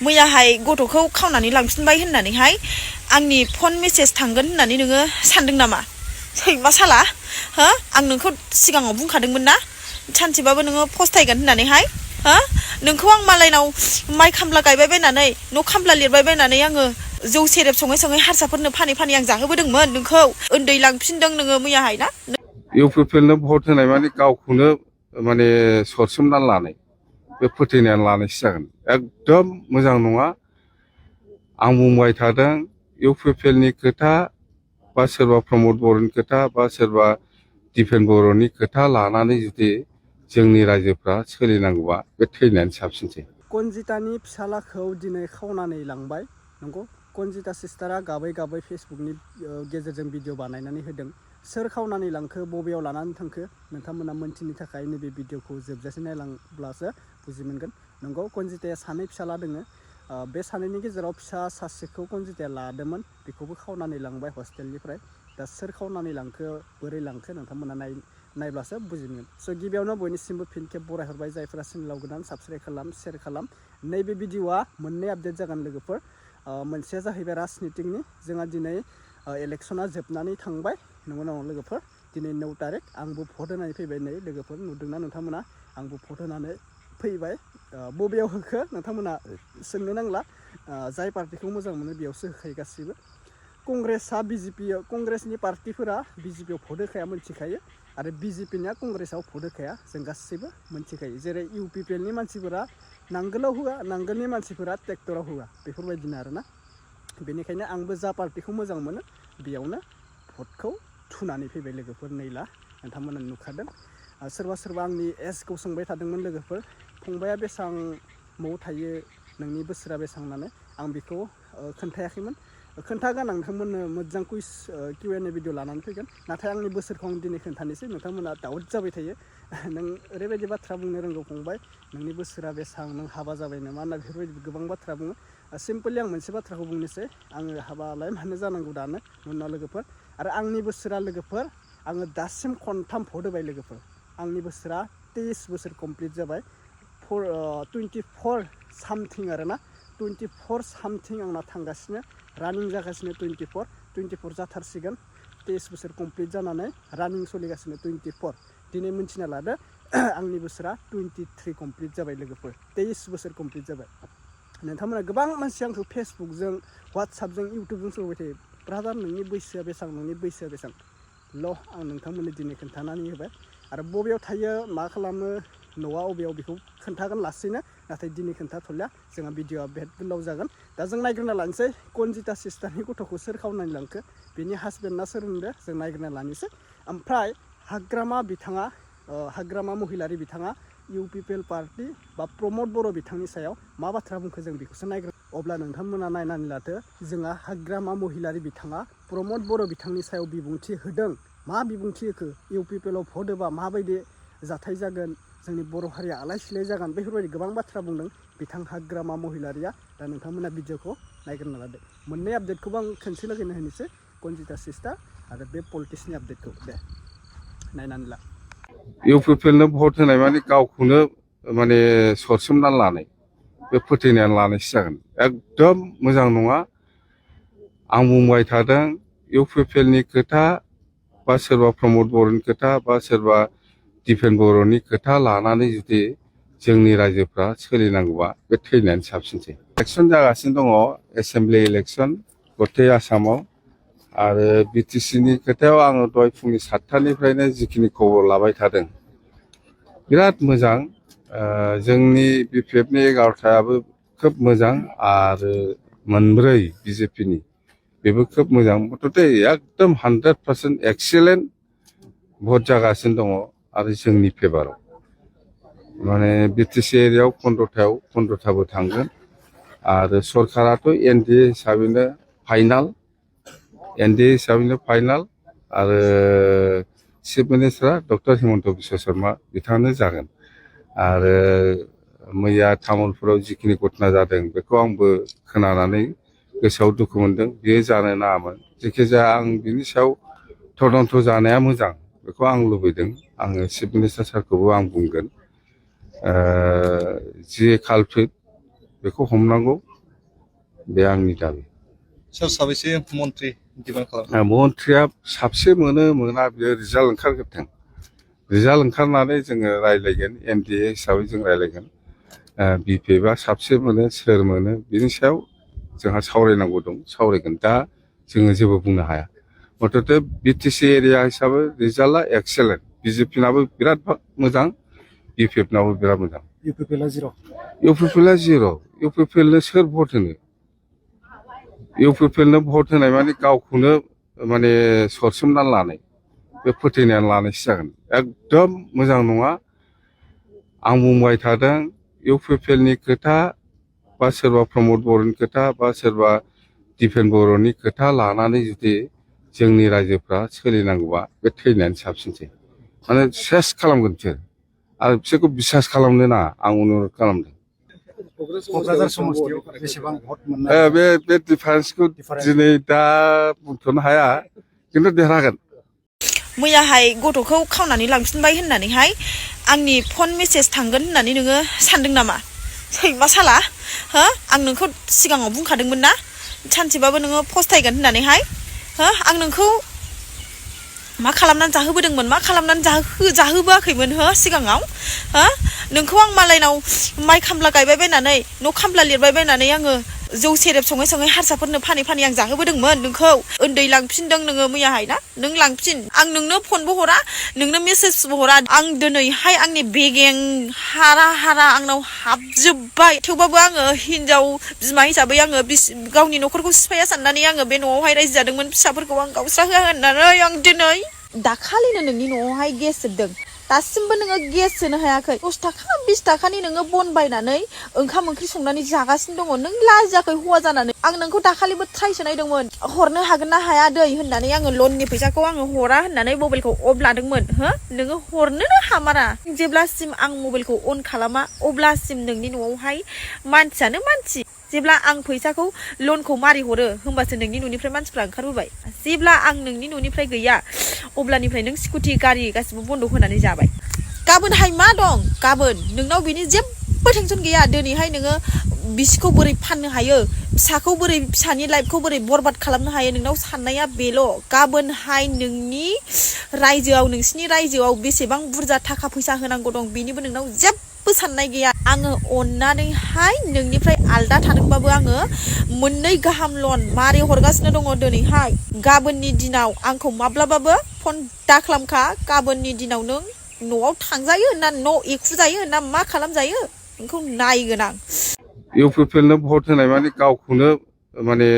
मैयाहाय गथ'खौ खावनानै लांफिनबाय होननानैहाय आंनि फन मेसेज थांगोन होननानै नोङो सानदों नामा सैमा साला हो आं नोंखौ सिगाङाव बुंखादोंमोन ना सानसेबाबो नोङो फस्थायगोन होननानैहाय हो नोंखौ आं मालायनाव माइ खामला गायबाय बायनानै न' खामला लिरबाय बायनानै आङो जौ सेरेब सङै सङै हारसाफोरनो फानै फानै आं जाहोबोदोंमोन नोंखौ उन्दै लांफिनदों नोङो मैयाहाय ना इउपिपिएलनो भट होनाय माने गावखौनो माने सरसोमनानै लानाय बे फोथायनानै लानायसो जागोन एकदम मोजां नङा आं बुंबाय थादों इउपिपिएलनि खोथा बा सोरबा प्रमद बर'नि खोथा बा सोरबा दिपेन बर'नि खोथा लानानै जुदि जोंनि रायजोफ्रा सोलिनांगौबा बे थैनायानो साबसिनसै कनजितानि फिसालाखौ दिनै खावनानै लांबाय नंगौ कनजिता सिस्टारा गाबै गाबै फेसबुकनि गेजेरजों भिडिअ बानायनानै होदों सोर खावनानै लांखो बबेयाव लानानै थांखो नोंथांमोना मोनथिनो थाखाय नैबे भिडिअखौ जोबजासे नायलांब्लासो बुजि मोनगोन नंगौ कनजिताया सानै फिसाला दोङो बे सानैनि गेजेराव फिसा सासेखौ कनजिताया लादोंमोन बेखौबो खावनानै लांबाय हस्टेलनिफ्राय दा सोर खावनानै लांखो बोरै लांखो नोंथांमोना नायब्लासो बुजि मोनगोन स' गिबियावनो बयनिसिमबो फिन खेब बरायहरबाय जायफोरा चेनेलाव गोदान साबस्क्राइब खालाम शेयार खालाम नैबे भिडिअआ मोननै आपडेट जागोन लोगोफोर मोनसेया जाहैबाय राजनितिकनि जोंहा दिनै इलेक्सना जोबनानै थांबाय नंगौ नङा लोगोफोर दिनै 9 तारिख आंबो भट होनानै फैबाय नै लोगोफोर नुदोंना नोंथांमोना आंबो भट होनानै फैबाय बबेयाव होखो नोंथांमोना सोंनो नांला जाय पार्टिखौ मोजां मोनो बेयावसो होखायो गासिबो कंग्रेसआ बिजेपि कंग्रेसनि पार्टिफोरा बिजेपियाव भट होखाया मिथिखायो आरो बिजेपिनिया कंग्रेसआव भट होखाया जों गासैबो मिथिखायो जेरै इउपिपिएलनि मानसिफोरा नांगोलाव होआ नांगोलनि मानसिफोरा ट्रेक्टराव होआ बेफोरबायदिनो आरोना बेनिखायनो आंबो जा पार्टिखौ मोजां मोनो बेयावनो भटखौ थुनानै फैबाय लोगोफोर नैला नोंथांमोना नुखादों सोरबा सोरबा आंनि एजखौ सोंबाय थादोंमोन लोगोफोर फंबाया बेसेबां मौ थायो नोंनि बोसोरा बेसेबां होननानै आं बेखौ खोन्थायाखैमोन खोन्थागोन आं नोंथांमोननो मोजां कुइज Q&A भिडिअ लानानै फैगोन नाथाय आंनि बोसोरखौ आं दिनै खोन्थानोसै नोंथांमोना डाउट जाबाय थायो नों ओरैबायदि बाथ्रा बुंनो रोंगौ फंबाय नोंनि बोसोरा बेसेबां नों हाबा जाबाय नामा होनना बेफोरबायदि गोबां बाथ्रा बुङो सिम्पलि आं मोनसे बाथ्राखौ बुंनोसै आङो हाबालाय मानो जानांगौ दानो उनाव लोगोफोर आरो आंनि बोसोरा लोगोफोर आङो दासिम खनथाम भट होबाय लोगोफोर आंनि बोसोरा 23 बोसोर कमप्लिट जाबाय 24 सामथिं आरोना 24 सामथिं आंना थांगासिनो रानिं जागासिनो 24 जाथारसिगोन 23 बोसोर कमप्लिट जानानै रानिं सोलिगासिनो 24 दिनै मिन्थिना लादो आंनि बोसोरा 23 कमप्लिट जाबाय लोगोफोर 23 बोसोर कमप्लिट जाबाय नोंथांमोना गोबां मानसि आंखौ फेसबुकजों वाट्सएपजों इउटुबजों सोंबाय थायो ब्रादार नोंनि बैसोआ बेसेबां नोंनि बैसोआ बेसेबां ल' आं नोंथांमोननो दिनै खोन्थानानै होबाय आरो बबेयाव थायो मा खालामो न'आ बबेयाव बेखौ खोन्थागोन लासैनो नाथाय दिनै खोन्थाथ'लिया जोंहा भिडिअआ बेद गोलाव जागोन दा जों नायग्रोना लानोसै कनजिता सिस्टारनि गथ'खौ सोर खावनानै लांखो बिनि हासबेन्डना सोर होनदो जों नायग्रोना लानोसै ओमफ्राय हाग्रामा महिलारि बिथाङा इउपिपिएल पार्टि बा प्रमद बर' बिथांनि सायाव मा बाथ्रा बुंखो जों बेखौसो नायग्रो अब्ला नोंथांमोना नायनानै लादो जोंहा हाग्रामा महिलारि बिथाङा प्रमद बर' बिथांनि सायाव बिबुंथि होदों मा बिबुंथि होखो इउपिपिएलआव भट होबा माबायदि जाथाय जागोन जोंनि बर' हारिया आलाय सिलाय जागोन बेफोरबायदि गोबां बाथ्रा बुंदों बिथां हाग्रामा महिलारिया दा नोंथांमोना भिडिअखौ नायग्रोना लादो मोननै आपडेटखौबो आं खनसे लागैनो होनोसै कनजिता सिस्टार आरो बे पलिटिक्सनि आपडेटखौ दे नायनानै ला इउपिपिएलनो भट होनाय माने गावखौनो माने सरसोमनानै लानाय बे फोथायनानै लानायसो जागोन एकदम मोजां नङा आं बुंबाय थादों इउपिपिएलनि खोथा बा सोरबा प्रमद बर'नि खोथा बा सोरबा दिपेन बर'नि खोथा लानानै जुदि जोंनि रायजोफ्रा सोलिनांगौबा बे थैनायानो साबसिनसै इलेक्सन जागासिनो दङ एसेमब्लि इलेक्सन गथै आसामाव आरो बिटिसिनि खोथायाव आङो दहाय फुंनि 7टानिफ्रायनो जिखिनि खबर लाबाय थादों बिराद मोजां जोंनि बिपिएफनि 11टायाबो खोब मोजां आरो मोनब्रै बिजेपिनि बेबो खोब मोजां मथथे एकदम 100% एक्सिलेन्ट भट जागासिनो दङ आरो जोंनि फेभाराव माने बिटिसि एरियायाव 15टाबो थांगोन आरो सरकाराथ' एनडिए हिसाबैनो फाइनाल आरो चिफ मिनिस्टारा डक्टर हिमन्त बिश्व शर्मा बिथाङानो जागोन आरो मैया तामुलपुराव जिखिनि घटना जादों बेखौ आंबो खोनानानै गोसोआव दुखु मोनदों बेयो जानो नाङामोन जेखिजाया आं बिनि सायाव तदन्त जानाया मोजां बेखौ आं लुबैदों आङो चिफ मिनिस्टार सारखौबो आं बुंगोन जि कालप्रिट बेखौ हमनांगौ बे आंनि दाबि सोर साबैसे मन्त्रि डिमान्ड खालामो मन्थ्रिया साबसे मोनो मोना बेयो रिजाल्ट ओंखारग्रोथों रिजाल्ट ओंखारनानै जोङो रायलायगोन एनडिए हिसाबै जों रायलायगोन बिपिएफआ साबसे मोनो सोर मोनो बिनि सायाव जोंहा सावरायनांगौ दं सावरायगोन दा जोङो जेबो बुंनो हाया मथथे बिटिसि एरिया हिसाबै रिजाल्टआ एक्सेलेन्ट बिजेपिनाबो बिराद मोजां बिपिएफनाबो बिराद मोजां इउपिपिएलआ जिर' इउपिपिएलनो सोर भट होनो इउपिपिएलनो भट होनाय माने गावखौनो माने सरसोमनानै लानाय बे फोथायनानै लानायसो जागोन एकदम मोजां नङा आं बुंबाय थादों इउपिपिएलनि खोथा बा सोरबा प्रमद बर'नि खोथा बा सोरबा दिपेन बर'नि खोथा लानानै जुदि जोंनि रायजोफ्रा सोलिनांगौबा बे थैनायानो साबसिनसै माने सेस खालामगोन बिसोर आरो बिसोरखौ बिसास खालामनो नाङा आं अनुरद खालामदों क'क्राझार समस्तियाव बेसेबां भट मोननाय बे डिफारेन्सखौ दिनै दा बुंथ'नो हाया खिन्थु देरहागोन मैयाहाय गथ'खौ खावनानै लांफिनबाय होननानैहाय आंनि फन मेसेज थांगोन होननानै नोङो सानदों नामा सैमा साला हो आं नोंखौ सिगाङाव बुंखादोंमोन ना सानसेबाबो नोङो फस्थायगोन होननानैहाय हो आं नोंखौ मा खालामनानै जाहोबोदोंमोन मा खालामनानै जाहोबोआखैमोन हो सिगाङाव हो नोंखौ आं मालायनाव माइ खामला गायबाय बायनानै न' खामला लिरबाय बायनानै आङो जौ सेरेब सङै सङै हारसाफोरनो फानै फानै आं जाहोबोदोंमोन नोंखौ उन्दै लांफिनदों नोङो मैयाहाय ना नों लांफिन आं नोंनो फनबो हरा नोंनो मेसेजबो हरा आं दिनैहाय आंनि बेगें हारा हारा आंनाव हाबजोब्बाय थेवबाबो आङो हिनजाव बिमा हिसाबै आङो गावनि न'खरखौ सिफाया साननानै आङो बे न'आवहाय रायजो जादोंमोन फिसाफोरखौ आं गावस्रा होआ होननानै आं दिनै दाखालिनो नोंनि न'आवहाय गेस जोबदों दासिमबो नोङो गेस सोनो हायाखै 10 थाखा 20 थाखानि नोङो बन बायनानै ओंखाम ओंख्रि संनानै जागासिनो दङ नों लाजियाखै हौवा जानानै आं नोंखौ दाखालिबो ट्राइसो नायदोंमोन हरनो हागोन ना हाया दै होननानै आङो लननि फैसाखौ आङो हरा होननानै मबाइलखौ अफ लादोंमोन हो नोङो हरनोनो हामारा जेब्लासिम आं मबाइलखौ अन खालामा अब्लासिम नोंनि न'आवहाय मानसियानो मानसि जेब्ला आं फैसाखौ लनखौ मारि हरो होमबासो नोंनि न'निफ्राय मानसिफ्रा ओंखारबोबाय जेब्ला आं नोंनि न'निफ्राय गैया अब्लानिफ्राय नों स्कुटि गारि गासिबो बन्द होनानै जाबाय गाबोनहाय मा दं गाबोन नोंनाव बिनि जेबो टेनसन गैया दिनैहाय नोङो बिसिखौ बोरै फाननो हायो फिसाखौ बोरै फिसानि लाइफखौ बोरै बरबाद खालामनो हायो नोंनाव साननाया बेल' गाबोनहाय नोंनि रायजोआव नोंसिनि रायजोआव बेसेबां बुरजा थाखा फैसा होनांगौ दं बेनिबो नोंनाव जेबो साननाय गैया आङो अननानैहाय नोंनिफ्राय आलदा थादोंबाबो आङो 2 गाहाम लन मारै हरगासिनो दङ दिनैहाय गाबोननि दिनाव आंखौ माब्लाबाबो फन दाखालामखा गाबोननि दिनाव नों न'आव थांजायो ना न' एखुजायो ना मा खालामजायो नोंखौ नायगोन आं इउपिपिएलनो भट होनाय माने गावखौनो माने